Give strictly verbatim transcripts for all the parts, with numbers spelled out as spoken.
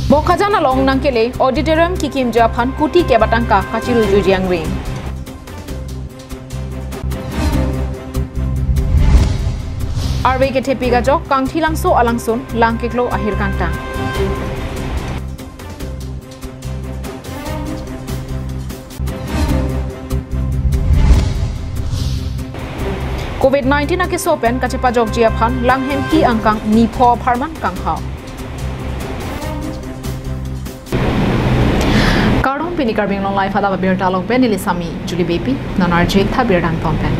Bokajan along nangkele auditorium kikimji aphan kuti kep atangka kachiruijuiji angring. Arve kethepik ajok Kangthilangso alangsun langkeklo ahirkangtang. Covid nineteen akeso pen kachepajokji aphan Langkhemki angkang nipho apharman kanghao. Kardom, pini Karbi Anglong Live adap abirta along pen neli Sami Julie Beypi, non arju-ik tha birta angton pen.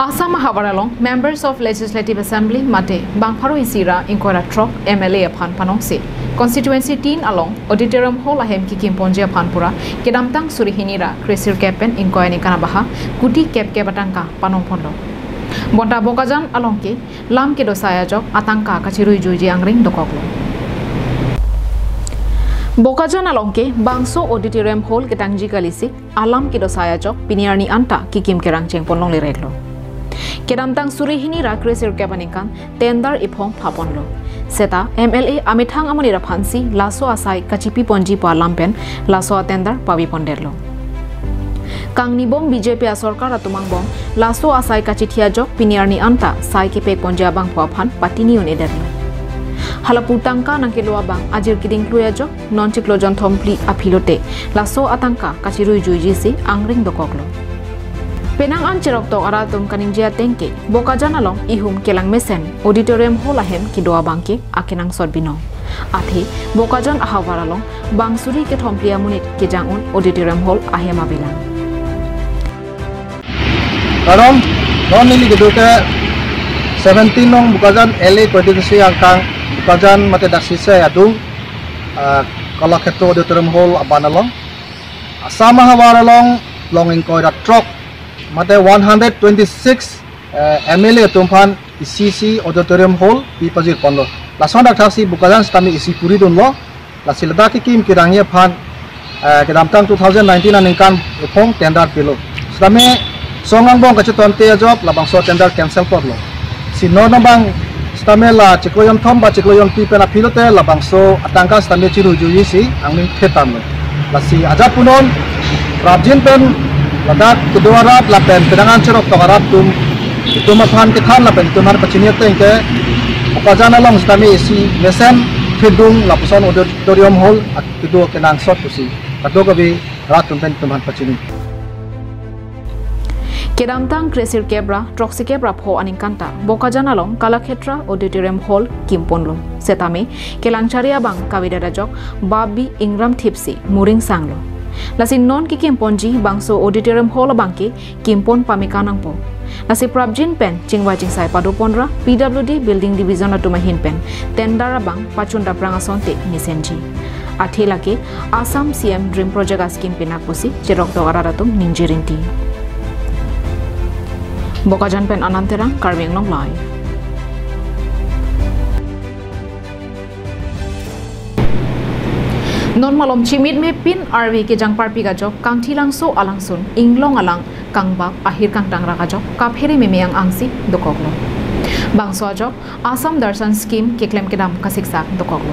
Assam ahavar along Members of Legislative Assembly mate bang pharo isi ra ingkoi ra throk M L A aphan panongsi constituency tin along auditorium hall ahem kikimponji aphan pura kedamtang suri hini ra kre sirkep pen ingkoi aningkan abaha kuti kep kep atangka panongponlo. Bonta Bokajan along ke lam kedo asai ajok atangka kachiruijuiji angring dokoklo. Bokajan along ke bangso auditorium hall ketangji kalisi alam kedo asai ajok pini arni anta kikim kerang chengpon longle reklo. Kedamtang suri hini ra kre sirkep aningkan tender iphong phaponlo. Seta M L A amethang amonit aphansi laso asai kachipiponji pu alam pen laso atender pavepondetlo. Kangnibom B J P asorkar atum angbong laso asai kachithi ajok pini arni anta sai kepekponji abangphu aphan patini un-edetlo. Halapu tangka nangkelo abang ajir keding klui ajok non chiklo jonthom phli aphi lote laso atangka kachiruijuijisi angring dokoklo. Penang an cheroktok arat atum kaningje ateng ke Bokajan along ihum kelang mesen auditorium hall ahem kedo abang ke akenangsot binong. Athe Bokajan ahavar along bang suri kethom phli amonit kejang un auditorium hall ahem avelang. Kardom, non neli kedo ke seventeen nong Bokajan L A constituency angkang Bokajan mate Daksisai adung, ah, Kalakshetra Auditorium Hall aban along. Assam ahavar along long ingkoi ra throk mate one hundred twenty-six, eh, M L A atum aphan isi isi auditorium hall pipajirponlo. Lason dak thaksi Bokajan sitame isi puri dunlo. Lasi ladak kekim kerangji aphan, eh, kedamtang two thousand nineteen aningkan iphong tender pilo. Sitame song angbong kachetonte ajok labangso tender cancel korlo. Si non abang sitame la chiklo jonthom ba chiklo jonphli pen aphi lote labangso atangka sitame chiruijuijisi angning thetanlo. Lasi ajat punon prapjin pen ladak kedo arat lapen penang an cheroktok arat atum itum aphan kethan lapen itum aphan pachini ateng ke Bokajan along sitame isi mesen phidung lapuson auditorium hall kedo akenangsot pusi kadokave rat atum pen itum aphan pachini. Kedamtang kre sirkep ra throksi kep ra pho aningkan ta Bokajan along Kalakshetra Auditorium Hall kimponlo. Setame kelangchari abang kavedet ajok babi ingram thipsi muring sanglo. Lasi non kikimponji bangso auditorium hall abang ke kimpon pame kanangpo. Lasi prapjin pen chingvai chingsai padoponra P W D Building Division atum ahin pen tender abang pachun daprang asonte mesenji. Athe lake Assam C M Dream Project a-scheme pinak pusi cheroktok arat atum ningje rinti. Bokajan pen Anand Terang, Karbi Anglong Live. Non malom chimit me pin arve kejang parpik ajok Kangthilangso alangsun Inglong alang kangbak ahirkangtang rak ajok kaphere meme ang-angsi dokoklo. Bangso ajok Assam Darshan Scheme keklem kedam kasiksak dokoklo.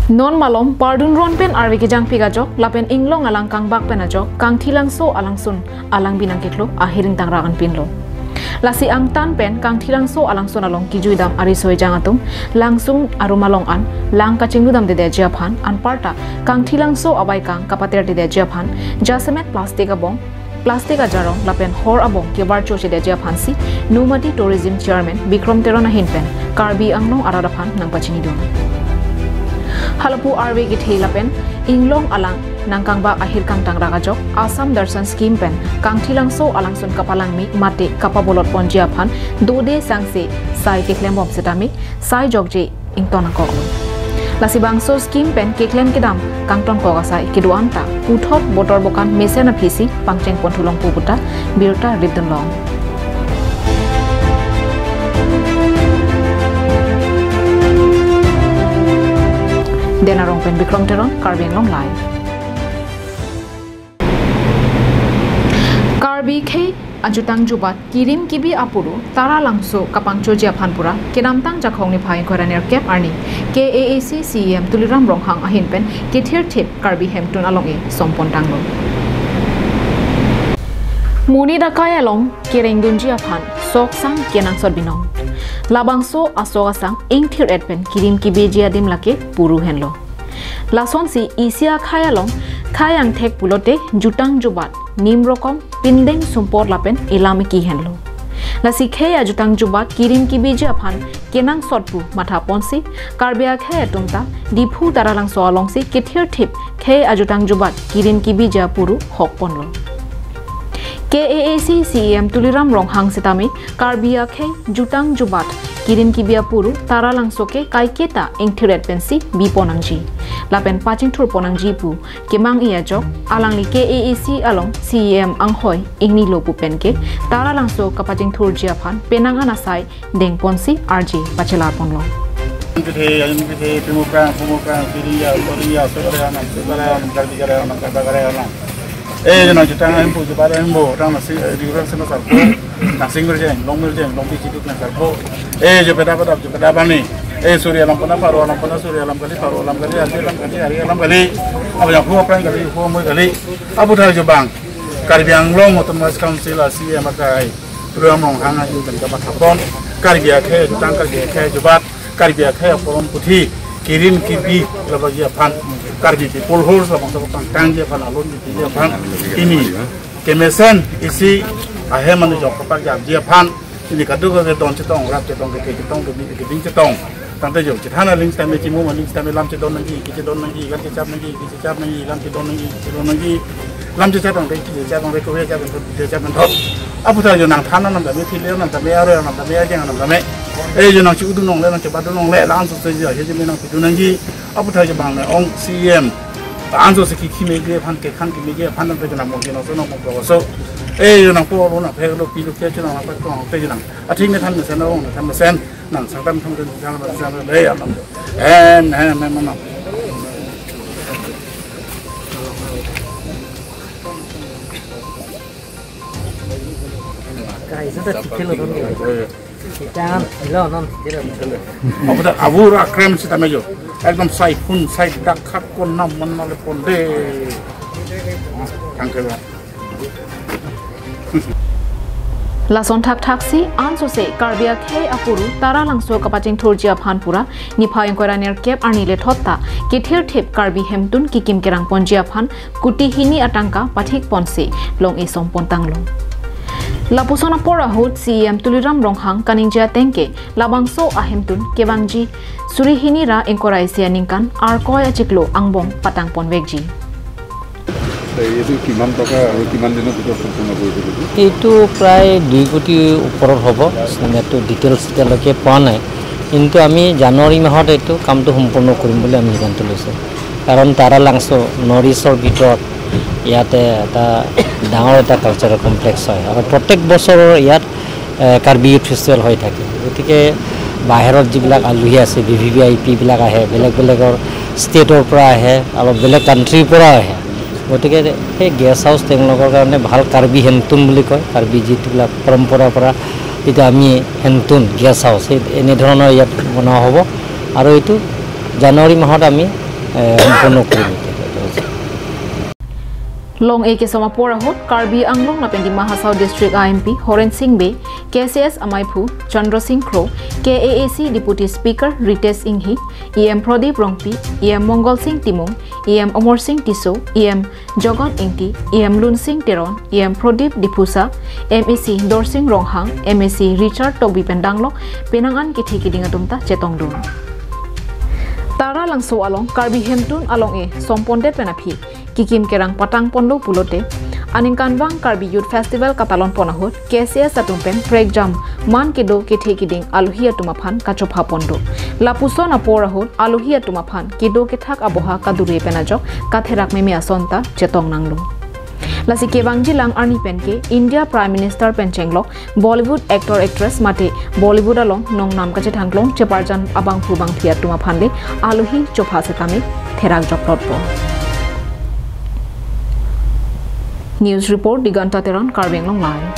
Non malom pardun ron pen arve kejangpik ajok lapen Inglong alang kangbak pen ajok Kangthilangso alangsun alang binong keklo ahirkangtang rak anpinlo. Lasi angtan pen Kangthilangso alangsun along kijuidam ariso ejang atum langsung arum along an lang kachinglu damdedetji aphan anparta Kangthilangso abaikang kapater dedetji aphan jasemet plastic abong, plastic ajarong lapen hor abong kevar chochedetji aphansi Nomati Tourism Chairman Bikrom Teron ahin pen Karbi Anglong arat aphan nangpachinidun. Halapu arve kethe lapen Inglong alang nangkangbak ahirkangtang rak ajok Assam Darshan Scheme pen Kangthilangso alangsun kapalangme mate kapabolot ponji aphan dode sangse sai keklembom setame sai jokje ington nangkoklo. Lasi bangso scheme pen keklem kedam kangtonkok asai kedo-an ta puthot botor bokan mesen aphisi pangcheng ponthu longpo puta birta ripdunlong. Den Arong pen Bikrom Teron, Karbi Anglong Live. Karbi Karbi akhei ajutang jubat kirim kibi apuru Taralangso kapangchoji aphan pura kedamtang Jakhong niphai ingkoi ra nerkep arni K A A C C E M Tuliram Ronghang ahin pen kethirthip Karbi Hemtun along-e sompon tanglo. Monit akai along kerengdunji aphan sok sang kenangsot binong. Labangso asok asang ingthir-et pen kirim kibiji adim lake puru henlo. Lasonsi isi akhai along khei angthek pulote jutang jubat, nim rokom, pindeng sumpot lapen elam eki henlo. Lasi khei ajutang jubat kirim kibiji aphan kenangsot pu mathaponsi Karbi akhei atum ta Diphu Taralangso alongsi kethirthip khei ajutang jubat kirim kibiji apuru hokponlo. K A A C C E M Tuliram Ronghang sitame Karbi akhei jutang jubat kirim kibi apuru Taralangso ke kaiketa ingthir-et pensi bipon nangji lapen pachingthurpon nangji pu kemang-i ajok alangli K A A C along C E M anghoi ingnilo pu penke Taralangso kapachingthurji aphan penang an asai dengponsi arje pachelarponlo. Pithe, ayin pithe, pimu prang, pumu prang, piriya, poriya, sokare anam, sokare anam, karbi kare anam, karba kare anam. Eh, jo nang jutang ahempu, jubat ahempu, tang nasi, eh, diurang sena sarpo, nang sing berjeng, long berjeng, long biji duk nang sarpo. Eh, jo peda peda, jo peda bani. Eh, suri alam pona, paru alam pona, suri alam kali, paru alam kali, ari alam kali, ari alam kali. Apa yang huwa prang kali, huwa moi kali. Apu thar jo bang. Karbi Anglong Autonomous Council a C E M akai Tuliram Ronghang ahin pen kapathappon, Karbi akhei jutang, Karbi akhei jubat, Karbi akhei aporom puthi kirim kibi labaji aphan, Karbi People's Hall labangso kapangtangji aphan, alon kepiji aphan, pini kemesen isi ahem mane jok kaparjapji aphan, pini kadokave don chetong, rat chetong, kethe chetong, kebing, kebing chetong. Tangte jo, chethan aling sitame, chimum aling sitame, lam chedon nangji, kechedon nangji, lam chechap nangji, kechechap nangji, lam chedon nangji, chedon nangji, lam chechap nangji, kechechap nangji, kove chap nangji, kove chap nangji. Apu thar jo nang than anam tame, thile anam tame, aroi anam tame, ajeng anam tame. Eh, jo nang chu-u dun longle, nang chobadun longle, la-an sose jo, he jo me nang pidun nangji. Apu thar jo bang ne ong C E M. La-an sose kekhi meji aphan, kekhang kemeji aphan, nang pe jo nang mo jo nang so, nang mo so. Eh, jo nang po lo, nang phe lo, pi lo, khe cho nang, nang pa tong, pe jo nang. Athik ne than mesen, ong ne than mesen. Nang sangtam tham tham tham tham tham le anam. Em, em, em, em. Kaisa ta thik lo non. Jangan lo non thik lo. Apu ta abur akrem sitame jo. Ekdom sai phun sai dak khak kon nam man male ponde. Thank you. Lason thakthaksi ansose Karbi akhei apuru Taralangso kapachingthurji aphan pura niphai ingkoi ra nerkep arni lethot ta kethirthip Karbi Hemtun kikim kerangponji aphan kuti hini atangka pathikponsi long-e sompon tanglo. Lapuson apor ahut C E M Tuliram Ronghang kaningje atengke labangso ahemtun kevangji suri hini ra ingkoi ra isi aningkan Arkoi achiklo angbong patangponvekji. এইটো কিমান টকা আৰু কিমান দিনৰ ভিতৰত সম্পূৰ্ণ কৰি দিব? এইটো প্ৰায় দুই কোটি ওপৰত হ'ব। ইয়াততো ডিটেইলছ এতিয়ালৈকে পোৱা নাই, কিন্তু আমি জানুৱাৰী মাহত এইটো কামটো সম্পূৰ্ণ কৰিম বুলি আমি সিদ্ধান্ত লৈছোঁ। কাৰণ তাৰালাংচ নৰ্থ ইষ্টৰ ভিতৰত ইয়াতে এটা ডাঙৰ এটা কালচাৰেল কমপ্লেক্স হয় আৰু প্ৰত্যেক বছৰৰ ইয়াত এ, কাৰ্বি ইউথ ফেষ্টিভেল হৈ থাকে। গতিকে বাহিৰত যিবিলাক আলহী আছে, ভি ভি ভি আই পিবিলাক আহে, বেলেগ বেলেগৰ ষ্টেটৰ পৰা আহে, অলপ বেলেগ কাণ্ট্ৰিৰ পৰা আহে। গতিকে সেই গেষ্ট হাউচ তেওঁলোকৰ কাৰণে ভাল। কাৰ্বি হেনটুন বুলি কয়, কাৰ্বি যিবিলাক পৰম্পৰাৰ পৰা যিটো আমি হেনটুন গেষ্ট হাউচ, সেই এনেধৰণৰ ইয়াত বনোৱা হ'ব আৰু এইটো জানুৱাৰী মাহত আমি, এ, সম্পূৰ্ণ কৰিম। Long-e kesom apor ahut Karbi Anglong lapen Dima Hasao District a M P Horen Sing Bey, K C S amaiphu Chandra Sing Kro, K A A C Deputy Speaker Ritesh Enghi, E M Pradip Rongpi, E M Mongol Sing Timung, E M Amar Sing Tisso, E M Jagat Engti, E M Lunsing Teron, E M Pradip Diphusa, M A C Dorsing Ronghang, M A C Richard Tokbi pen danglok penang an kethe kiding atum ta chetongdun. Taralangso along Karbi Hemtun along-e sompondet pen aphi kikim kerang patangponlo pulote, aningkanvang Karbi Youth Festival katalonpon ahut K C S atum pen prekjam man kedo kethe kiding alohi atum aphan kachophapon do. Lapuson apor ahut alohi atum aphan kedo kethak aboha kadure pen ajok katherak meme ason ta chetong nanglo. Lasi kevangjilang arni penke India Prime Minister pen chenglok Bollywood actor actress mate Bollywood along nongnam kachethangklong cheparjan abangphu bangphi atum aphan le alohi chopha setame therak joklotpo. News report, Diganta Teron, Karbi Anglong Live.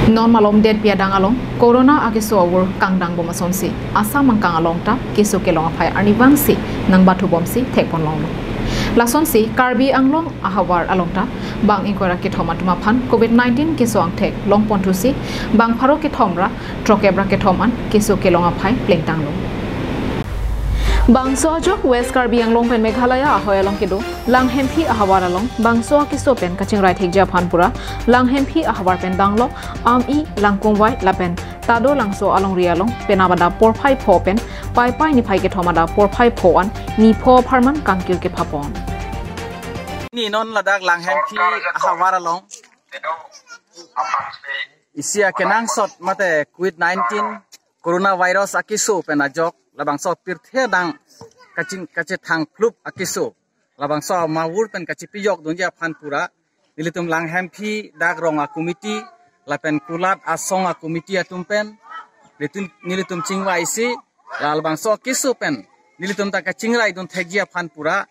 Non malom det piadang along Corona akeso avur kangdang bom asonsi Assam angkang along ta keso kelong aphai arnivangsi nangbathu bomsi thekpon longlo. Lasonsi Karbi Anglong ahavar along ta bang ingkoi ra kethom atum aphan covid nineteen keso angthek longponthusi bang pharo kethom ra throkkep ra kethom an keso kelong aphai plengtanglo. Bangso ajok West Karbi Anglong pen Meghalaya ahoi along kedo Langhemphi ahavar along bangso akeso pen kachingrai thekji aphan pura Langhemphi ahavar pen danglok Ami, Langkungvai lapen Tado Langso alongri along penap adap porphai pho pen Paipai niphai kethom adap porphai pho an nipho apharman kangkir kephapon. Ni non ladak Langhemphi ahavar along isi akenangsot mate covid nineteen coronavirus akeso pen ajok labangso pirthe adang kaching kachethang phlup akeso labangso amavur pen kachipijok dunji aphan pura nelitum Langhemphi dak rong a-committee lapen kulat asong a-committee atum pen nelitum, nelitum chingvaisi la labangso akeso pen nelitum ta kachingrai dun thekji aphan pura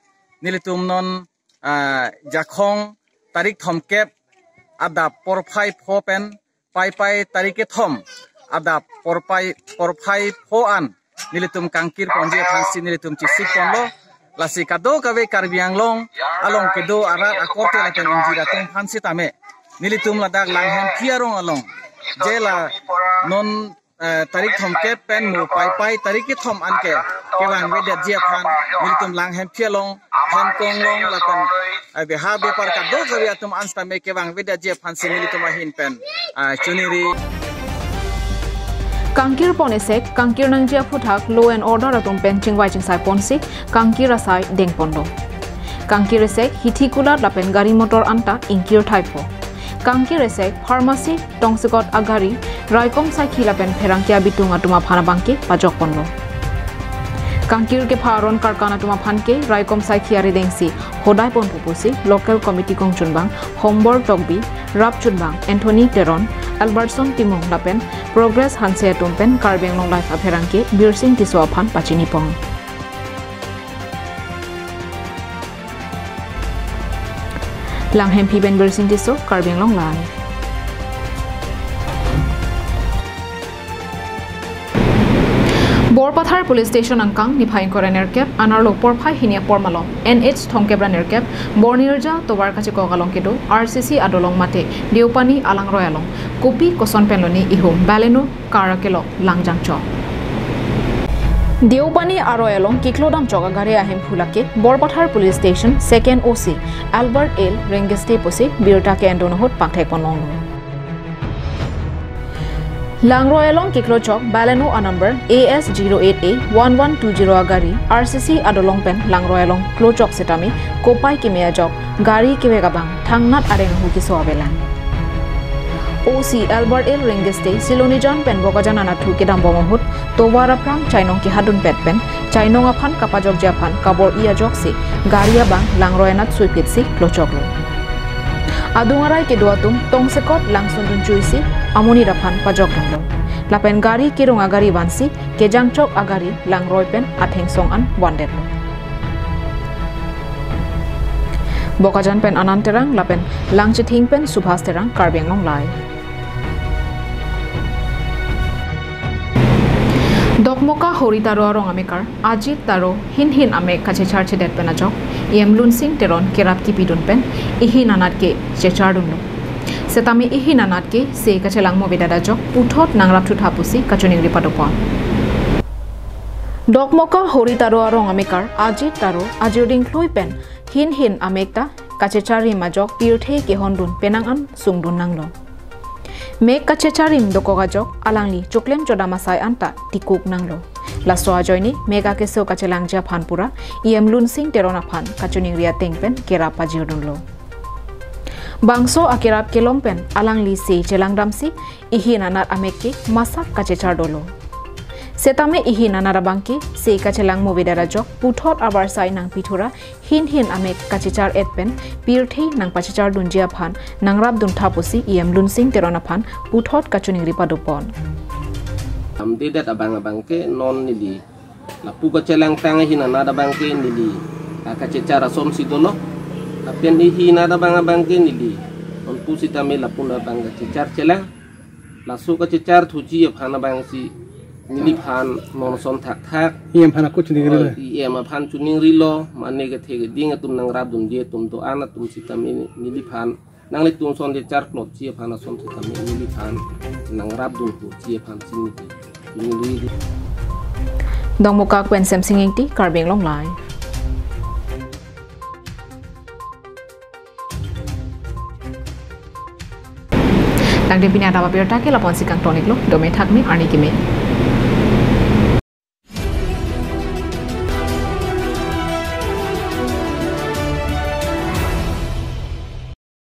nelitum non ah, Jakhong tarik thomkep adap porphai pho pen Paipai tarik kethom adap porphai porphai pho an nelitum kangkir ponji aphansi nelitum chisik ponlo. Lasi kadokave Karbi Anglong along kedo arat akorte lapen ingjir atum aphan sitame nelitum ladak Langhemphi arong along je la non eh, tarik thomkep pen mo Paipai tarik kethom anke kevang vedetji aphan nelitum Langhemphi along Hemkong along lapen eh, beha bepar kadokave atum an sitame kevang vedetji aphansi nelitum ahin pen ah, choningri. Kangkir pon esek, kangkir nangji aphuthak law and order atum pen chingvai chingsai ponsi kangkir asai dengponlo. Kangkir esek hithi kulat lapen gari motor anta ingkir thaipho. Kangkir esek pharmacy tongsekot agari, raikom saikhi lapen pherangke abitung atum aphan abangke pajokponlo. Kangkir kepha aron karkan atum aphan ke raikom saikhi aridengsi hodaiponpo pusi local committee kongchunbang Hombor Tokbi, rapchunbang Anthony Teron, Albertson Timung lapen Progress Hanse atum pen Karbi Anglong Live apherangke Birsing Tisso aphan pachinipon. Langhemphi pen Birsing Tisso, Karbi Anglong Live. Borpathar Police Station angkang niphai ingkoi ra nerkep anerlo porphai hini apor malom N H thomkep ra nerkep Bornirja tovar kachekok along kedo R C C adolong mate Deopani alangroi along kopi koson penloni ihum Baleno car akelok langjangchok. Deopani aroi along kiklo damchok agari ahemphu lake Borpathar Police Station Second O C Albert L Rengeste pusi birta ke-endon ahut pangthekpon longlo. Langroi along kiklochok Baleno a number A S zero eight A one one two zero agari R C C adolong pen langroi along klochok setame kopai keme ajok gari kevek abang thangnat areng ahu keso avelang. O C Albert L Rengeste Silonijan pen Bokajan anatthu kedambom ahut tovar aphrang chainong kehadunpet pen chainong aphan kapajokji aphan kabor-i ajoksi gari abang langroi anat suiphitsi klochoklo. Adung arai kedo atum tongsekot langsundun chuisi amonit aphan pajokdunlo. Lapen gari kerung agari vansi kejangchok agari langroi pen athengsong an vandetlo. Bokajan pen Anand Terang lapen Langchithing pen Subhas Terang, Karbi Anglong Live. Dokmoka Hori Taro arong amekar Ajit Taro hin hin amek kachechar chedet pen ajok E M Lunsing Teron kerap kipidun pen ihin anat ke chechardunlo. Setame ihin anat ke se kachelang movedet ajok puthot nangrapthu tha pusi kachiningri padopon. Dokmoka Hori Taro arong amekar Ajit Taro ajir dingklui pen hin hin amek ta kachechar rim ajok pirthe kehondun penang an sungdun nanglo. Mek kachechar rim dokok ajok alangli choklem chodam asai anta tikuk nanglo. Laso ajoine mek akeso kachelangji aphan pura E M Lunsing Teron aphan kachiningri ateng pen kerap pajirdunlo. Bangso akerap kelong pen alangli se chelangdamsi ihin anat amek ke masak kachechar dolo. Setame ihin anat abangke se kachelang movedet ajok puthot avarsai nangpithu ra hin hin amek kachechar et pen pirthe nangpachechardunji aphan nangrapdun tha pusi E M Lunsing Teron aphan puthot kachiningri padopon. Amdedet abang abangke non neli lapu kachelangtang ihin anat abangke neli, ah, kachechar asonsi dolo. Lapen ihi nat abang abang ke neli onpu sitame lapu abang kachechar chelang. Laso kachechar thuji aphan abangsi neliphan non ason thakthak. E M aphan ako chiningri lo. E M aphan chiningrilo, mane kethe keding atum nangrapdunji atum do-an atum sitame neliphan nanglitum ason chechar plotji aphan ason sitame neliphan nangrapdun thuji aphan si neli chiningri. Dongmukak pen Semsing Ingti, Karbi Anglong Live. Tangte pini adap abirta ke lapu-ansi kangton-iklo, dome thakme, arni keme.